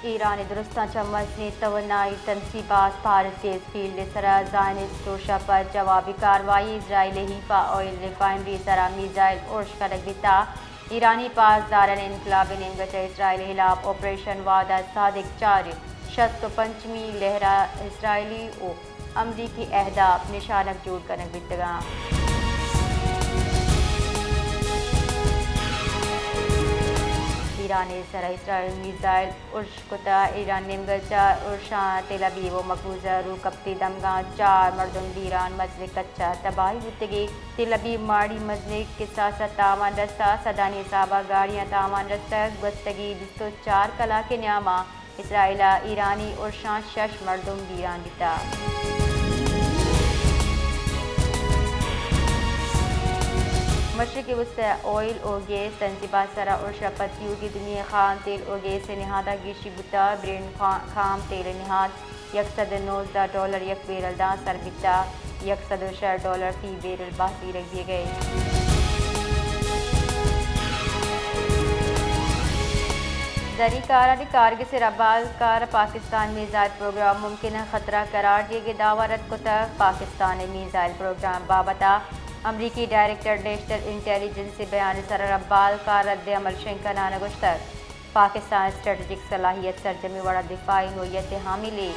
ایران ءِ درستاں چہ مزنیں توانائی تنصیبات، فارس گیس فیلڈ ءِ سرا زائنسٹ ارش ءَ پد جوابی کاروائی، اسرائیل ءِ حیفا آئل ریفائنری ءِ سرا میزائل ارش کنگ بیتا۔ ایرانی پاسداران انقلابی نیمگ ءَ چہ اسرائیل ءِ ہلاپ آپریشن وعدہ صادق چاریں شست ءُ پنچمی لہرا اسرائیلی ءُ امریکی اہداف نشانگ جوڑ کنگ بیتگاں۔ ایران ءِ سرا اسرائیل میزائل ارش کتا۔ ایران نیمگ ءَ چہ ارشاں تل ابیب ءُ مقبوضہ روکپتی دمگاں چار مردم بیران، مزنیں کچ ءَ تباہی بوتگی۔ تل ابیب ماڑی مزنیں کساس ءَ تاوان رستا، سدانی حساب ءَ گاڑیاں تاوان رستگ۔ گوستگی بیست ءُ چار کلاک ءِ نیام ءَ اسرائیل ءَ ایرانی ارشاں شش مردم بیران بیتا۔ مشرقی وسطی ءَ آئل ءُ گیس تنصیبات سرا ارش ءَ پد تیوگیں دنیا ءِ خام تیل ءُ گیس ءِ نہاداں گیشی بوتا۔ برینٹ خا-، خام تیل ءِ نہاد یک سد ءُ نوزدہ ڈالر یک بیرل داں سر بیتا، یک سد ءُ شش ڈالر فی بیرل بہا زیرگ بیگ ءَ۔ زرعی کارانی کارگس ءِ ربال کار پاکستان میزائل پروگرام ممکنہ خطرہ قرار دیگ ءِ دعوی رد کتگ۔ پاکستان ءِ میزائل پروگرام بابت ءَ امریکی ڈائریکٹر نیشنل انٹیلیجنس ءِ بیان ءِ سرا ربال کار رد عمل شنگ کنان ءَ گوشتگ۔ پاکستان ءِ اسٹریٹجک صلاحیت سرجمیں وڑ ءَ دفاعی نوعیت ءِ حاملے۔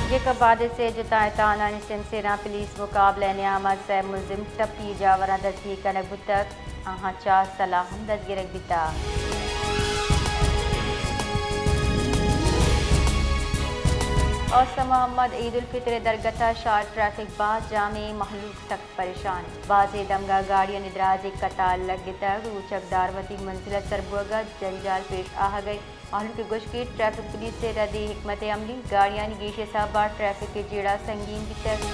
جیکب حادثہ ءِ جتائیں تھانہانی سمسیراں پولیس مقابلہ ءِ نیام ءَ سئے ملزم ٹپی جاوراں دزگیر کنگ بوتگ، آہاں چہ سلاہ ہم دزگرگ بیتگ۔ اوست محمد، عید الفطر ءِ درگت ءَ شار ٹریفک باز جام ایں، مہلوک سک پریشان۔ بازیں دمگاں گاڑیانی دراجیں قطار لگتگ، روچگ دار وتی منزل ءَ سر بوگ ءَ جنجال پیش آہگ ءَ۔ مہلوک ءِ گوشگ ایں ٹریفک پولیس ءِ ردی حکمت عملی، گاڑیانی گیش حساب ءَ ٹریفک ءِ جیڑہ سنگین بیتگ۔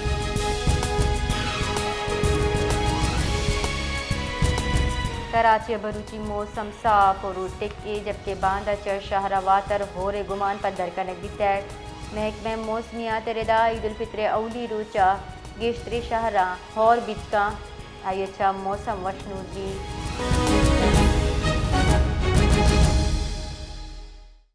کراچی ءِ بروچی موسم صاف ءُ روڈ ٹک ایں، جبکہ باندا چہ شہر ءَ واتر ہور ءِ گمان پدر کنگ بیتگ۔ محکمہ موسمیات ءِ ردا عید الفطر ءِ اولی روچ ءَ گیشتریں شہراں ہور بیت کنت، آئی ءَ چہ موسم وشنود بیت۔